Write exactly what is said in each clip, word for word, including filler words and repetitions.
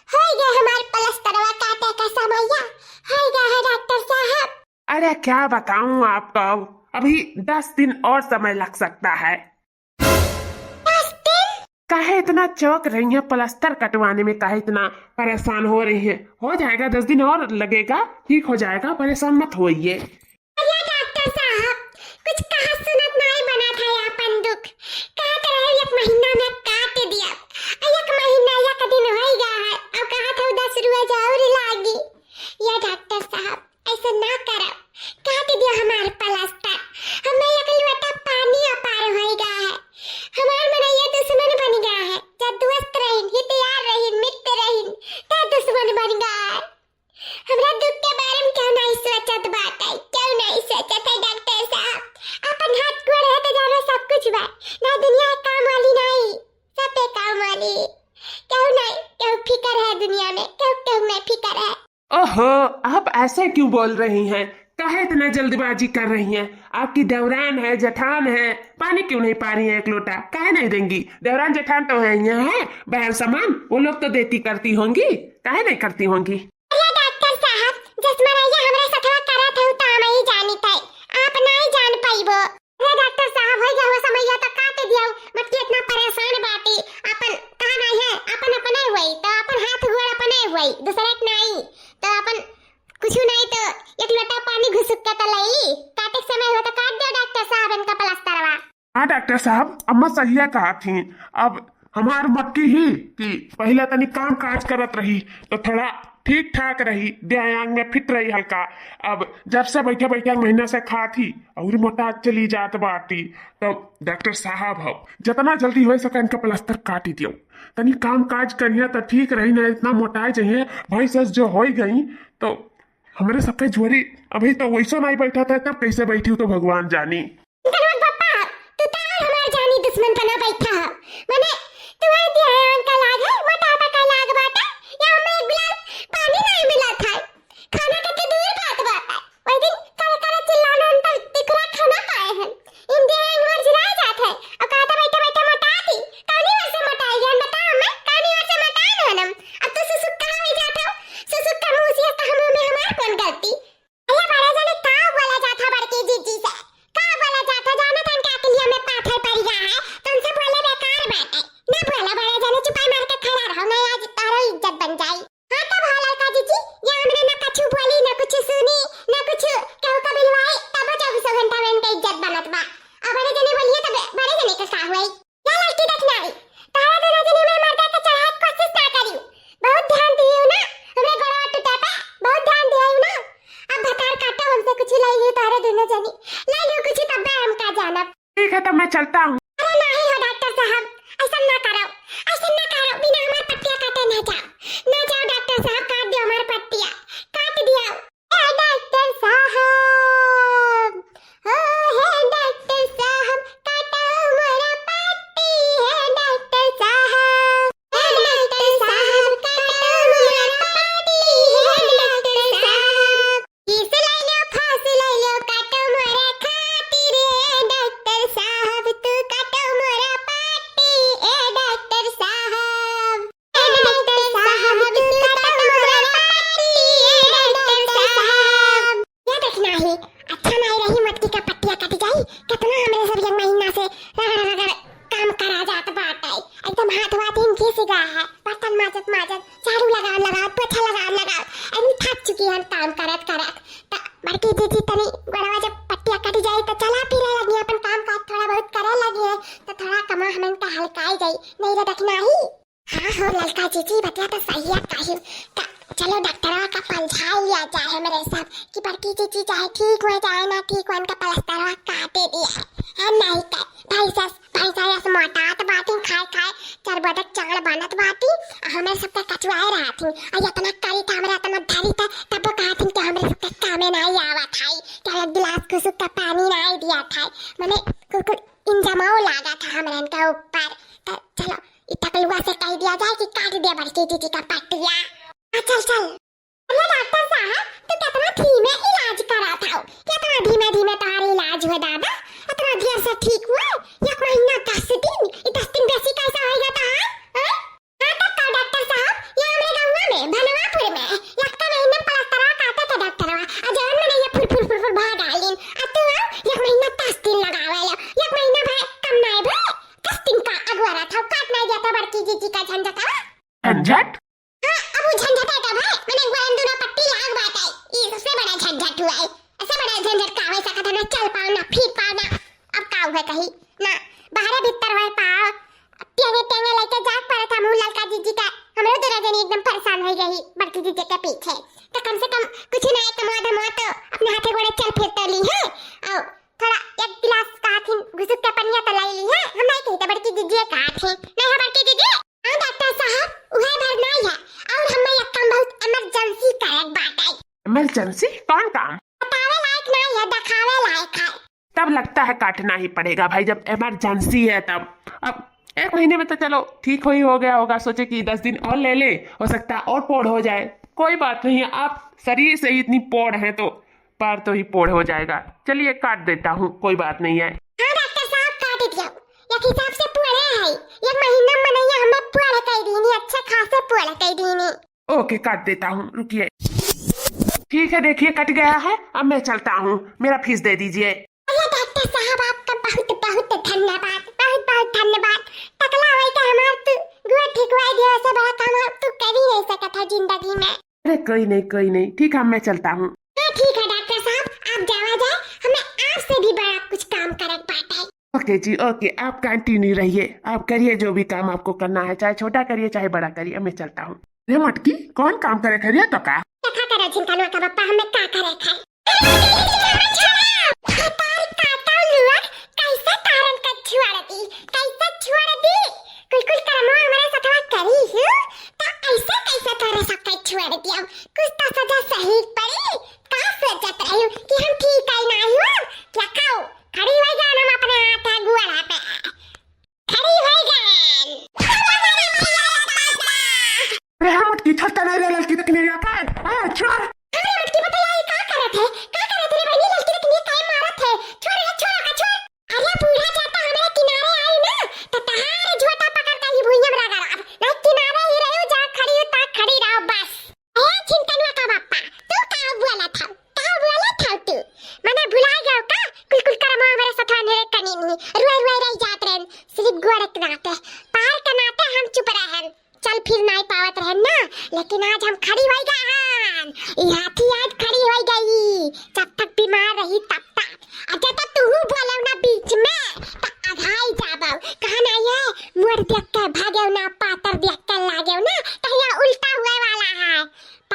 होई गए हमार पलस्तरवा काटे का समैया, होई गए है डॉक्टर साहब। अरे क्या बताऊं आपको, अभी दस दिन और समय लग सकता है। दस दिन? काहे इतना चौंक रही हैं, पलस्तर कटवाने में काहे इतना परेशान हो रही हैं? हो जाएगा, दस दिन और लगेगा, ठीक हो जाएगा, परेशान मत होइए। अरे डॉक्टर साहब, कुछ कहा सुनत नाई बना था अपन दुख। कहत रहे एक महीना में काट दिया, आ एक महीना एक दिन होई गया है, अब कहा था दस रोज और लागी। या डॉक्टर साहब, ऐसे ना करब, काट दिया हमार पलस्तर। हमें एक लोटा पानी अपार होई गया है। हमार मनैया दुश्मन बन गया है। जब दोस्त रहिन, हितयार रहिन, मित्र रहिन, तब दुश्मन बन गया है। हमरा दुख के बारे में केहू नहीं सोचत बाटे, केहू नहीं सोचत है डॉक्टर साहब। अपन हाथ गोड़ है तो जाने सब कुछ बा। ना दुनिया के काम वाली नहीं, सब बेकाम वाली। केहू नहीं, केहू फिकर है दुनिया में, केहू, केहू में फिकर है। ओहो, आप ऐसे क्यों बोल रही हैं? काहे इतना जल्दबाजी कर रही हैं? आपकी देवरान है, जेठान है, पानी क्यों नहीं पा रही हैं एक लोटा? काहे नहीं देंगी? देवरान जेठान तो है, यहाँ है, बहन समान, वो लोग तो देती करती होंगी, काहे नहीं करती होंगी? अरे डॉक्टर साहब, जस मनैया हमरा सथवा करत हऊ त हम ही जानित है, आप नहीं जान पाइबो। हे डॉक्टर साहब, होई गवा समैया त काट दियाऊ, मटकी इतना परेशान बाटी, अपन कहा नहीं है, अपन अपने हुई, तो अपन हाथ गोड़ अपने हुई, दूसरे के नहीं, तो अपन कुछ नहीं तो एक लोटा पानी घुसुक के तो लई, काटे के समय हो तो काट दो डॉक्टर साहब इनका पलस्तरवा। हाँ डॉक्टर साहब, अम्मा सहिया कहा थी। अब हमार मटकी ही कि पहले तनी काम काज करत रही तो थोड़ा ठीक ठाक रही, देह अंग में फिट रही हल्का। अब जब से बैठे बैठे महीना से खात ही और मोटा चली जात बाटी। तो डॉक्टर साहब, हो जितना जल्दी हो सके इनका प्लास्टर काट ही दियो, तनी काम काज करिया तो ठीक रही, ना इतना मोटाए जइए। भैंस जो हो गई तो हमरे सबके जोरी अभी तो वैसो नहीं बैठा था, तब कैसे बैठी हूँ तो भगवान जानी। गनवा पप्पा, तू तो हमार जानी दुश्मन बना बैठा है। मने तू है दिया है अंकल आग है, मोटापा का लाग बाटा, या हमें एक गिलास पानी नहीं मिला था। खाना खाके दूर बात बाटा। वही दिन करे करे चिल्लाना हम तो तिकरा खाना पाए हैं। इंडिया एंगवर जिला जात है, और कहता बैठा बैठा मोटा थी। कानी वर से मोटाई है, बताओ मैं, कानी वर से मोटा है हम। अब तो सुसुक कहाँ हुई जाता हो? सुसुक का मुंह से कहा मुंह में हमार कौन गलती? अरे बड़े जने का बोला जात है बड़की जीजी से? का बोला जात है? जाना था इनका अकलिया में पाथर पड़ गया है, तो उनसे बोले बेकार बात है। ना बोला बड़े जने, चुपाई मार के खड़ा रहो, नहीं आज तारो इज्जत बन जाई। हाँ तब हाँ लड़का जीजी, ये हमने ना कछु बोली, ना कुछ सुनी, ना कुछ केहू का बिलवाई, तब चौबीसों घंटा में इनका इज्जत बनत बा। अब बड़े जने बोलिए तब बड़े जने के का हुई? या लड़की देखनारी, तारा दोनों जने में मर्दा के चढ़ाए के कोशिश ना करी। बहुत ध्यान दियो ना, हमरे गोड़वा टूटे पे बहुत ध्यान दियो ना। अब भतार काटो हमसे कुछ ले लियो तारे दोनों जने, ले लियो कुछ तब हमका जानब। ठीक है, तो मैं चलता हूँ। अरे नहीं हो डॉक्टर साहब, ऐसा ना करो, ऐसा ना करो, बिना हमार पट्टिया काटे ना जाओ, ना जाओ डॉक्टर साहब, काट दियो हमार पट्टिया, काट दियो। ए डॉक्टर साहब, ओ हे डॉक्टर साहब, काटो मोरा पट्टी, हे डॉक्टर साहब, हे डॉक्टर साहब, काटो मोरा पट्टी, हे डॉक्टर साहब। किस ले लो, फांस ले लो, काटो मोरा खातिर, हे डॉक्टर साहब, तू काटो मोरा पट्टी, ए डॉक्टर साहब। ए डॉक्टर साहब, तू काटो मोरा पट्टी, ए डॉक्टर साहब। या देखना ही, अच्छा नहीं रही मटकी का पट्टिया कट जाई। कितना हमरे सब एक महीना से रगड़ रगड़ काम करा जात बाटे, एकदम हाथ वाथ हिम घिस गया है। बर्तन माजत माजत, झाड़ू लगाव लगाव, पोछा लगाव लगाव, एकदम थक चुकी है काम करत करत। त बड़की जीजी तनी गोड़वा जब पट्टिया कट जाई तो चला फिरे लगी, अपन काम काज थोड़ा बहुत करे लगी है, तो थोड़ा कमा हमन का हल्काई जाई। नहीं रे देखना ही। हाँ हो ललका जीजी, बतिया तो सही है कही। त चलो डॉक्टरवा का समझा लिया जाए हमरे सब कि बड़की जीजी चाहे ठीक हो जाए ना ठीक हो, इनका प्लास्टरवा काटे दिया है। हम नहीं कहे, भैंसा, भैंसा यस मोटात बाटी खाए खाए, चार बदक चाड़ बनत बाटी, आ हमरे सबका कचुआए रहत ही। आ इतना करी त हमरे इतना धरी त तब कहत ही कि हमरे सबका कामे नहीं आवत है, कि एक गिलास कुसुक का पानी नहीं दिया था। मने कुल कुल इंजमाओ लागा था हमरे इनके ऊपर। त चलो, ई टकलुआ से कह दिया जाए कि काट दिया बड़की जीजी का पट्टिया। आ चल, चल। अरे डॉक्टर साहब, तू कितना धीमे इलाज करा था, कितना धीमे धीमे तुम्हारा इलाज हुआ दादा, इतना देर से ठीक हुआ, एक महीना दस दिन, ये दस दिन बेसी कैसा होएगा तो हाँ? हाँ? हाँ, तब का डॉक्टर साहब, ये हमरे गौवा जीजी का झंझट है। झंझट? हाँ, अब वो झंझट है तो भाई, मैंने गोड़न दोनों पट्टी लाग बात है। ये सबसे बड़ा झंझट हुआ है। ऐसे बड़ा झंझट का हो सकता है, ना चल पाओ, ना फिर पाओ, ना अब का हुआ कहीं, ना बाहरे भीतर हुए पाओ। टेंगे टेंगे लेके जाग पड़त हम ललका जीजी का। हमरो दोनों जनी एकदम परेशान हो गई बड़की जीजी के पीछे। तो कम से कम कुछ ना एक कमा धमा तो अपने हाथे गोड़े चल फिर तो ली है। और थोड़ा एक गिलास कहा थी घुसुक के पनिया तो लाई ली है। हम नहीं कही तो बड़की जीजी कहा थी, नहीं है बड़की जीजी? हाँ डॉक्टर साहब, उहे भर नहीं है। और हमें एक काम बहुत इमरजेंसी करे के बात है। इमरजेंसी? कौन काम? बतावे लायक नहीं है, दिखावे लायक है। तब लगता है काटना ही पड़ेगा भाई, जब इमरजेंसी है तब। अब एक महीने में तो चलो ठीक हो ही हो गया होगा, सोचे कि दस दिन और ले ले, हो सकता है और पोड़ हो जाए। कोई बात नहीं है, आप शरीर से ही इतनी पोड़ है तो पार तो ही पोड़ हो जाएगा। चलिए काट देता हूँ, कोई बात नहीं है। हाँ डॉक्टर साहब, काट दिया। एक हिसाब से पूरे है, एक महीना मनैया हमें पूरे कई दीनी, अच्छे खासे पूरे कई दीनी। ओके, काट देता हूँ, रुकिए। ठीक है, देखिए कट गया है, अब मैं चलता हूँ, मेरा फीस दे दीजिए। अरे डॉक्टर साहब, आपका बहुत बहुत धन्यवाद, बहुत बहुत धन्यवाद। टकला होई के हमार तू गोड़ ठीक होई दियो, से बड़ा काम हम तू कर ही नहीं सकत है जिंदगी में। अरे कोई नहीं, कोई नहीं, ठीक है, मैं चलता हूँ। हाँ ठीक है डॉक्टर साहब, आप जावा जाए, हमें आपसे भी बड़ा कुछ काम करे के बात है। ओके जी, ओके, आप कंटिन्यू रहिए, आप करिए जो भी काम आपको करना है, चाहे छोटा करिए चाहे बड़ा करिए, मैं चलता हूँ। रे मटकी, कौन काम करे खरिया तो का? देखा करा झिनकनवा का बप्पा, हमें का करे खाए। हतार काटा लुअर, कैसे तारन का छुआड़ दी, कैसे छुआड़ दी? कुल कुल करमवा हमारे सथवा करी हूँ, तो ऐसे कैसे तारे सब के छुआड़ दिया? कुछ तो सजा सही पड़ी। का सोचत रही हूँ कि हम ठीक है ना हूँ? क्या खाओ? खड़ी हो जान हम अपने हाथ है गुआड़ा पे। खड़ी हो जान। अरे हम मटकी छोड़ता नहीं रे लड़की तक नहीं आता है। ए, छोड़। अरे मटकी बतैया, ये का करत है? का करत है रे बहनी? लड़की तक नहीं काहे मारत है? छोड़ रे, छोड़ ओका, छोड़। अरे बूढ़ा जाता हमारे किनारे आई ना, तो तहार झोटा पकड़ के ही भुइयां में रगड़ब। नहीं किनारे ही रहो, जा खड़ी हो, ता खड़ी रहो बस। ए छिनकनवा का बापा, तू का बोलत हौ? का बोलत हौ तू? मने भुला गयो का? कुल कुल करमवा हमरे सथवा नेरे कनी नहीं, रुए रुए रह जात रहन, सिर्फ गोड़ के नाते, पार के नाते हम चुप रहन। चल फिर नाई पावत रहन ना, लेकिन आज हम खड़ी होई गए हन। ई हाथी आज खड़ी होई गई, जब तक बीमार रही तब तक। अच्छा तो तू बोलो ना बीच में, तो अघाई जाबो। कहा ना ये, मोट देख के भागेउ ना, पातर देख के लागेउ ना, तो यहाँ उल्टा हुए वाला है।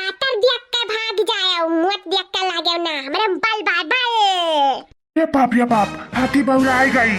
पातर देख के भाग जाएउ, मोट देख के लागेउ ना, हमरे में बल बा, बल। ये बाप, ये बाप, हाथी बौराई गई।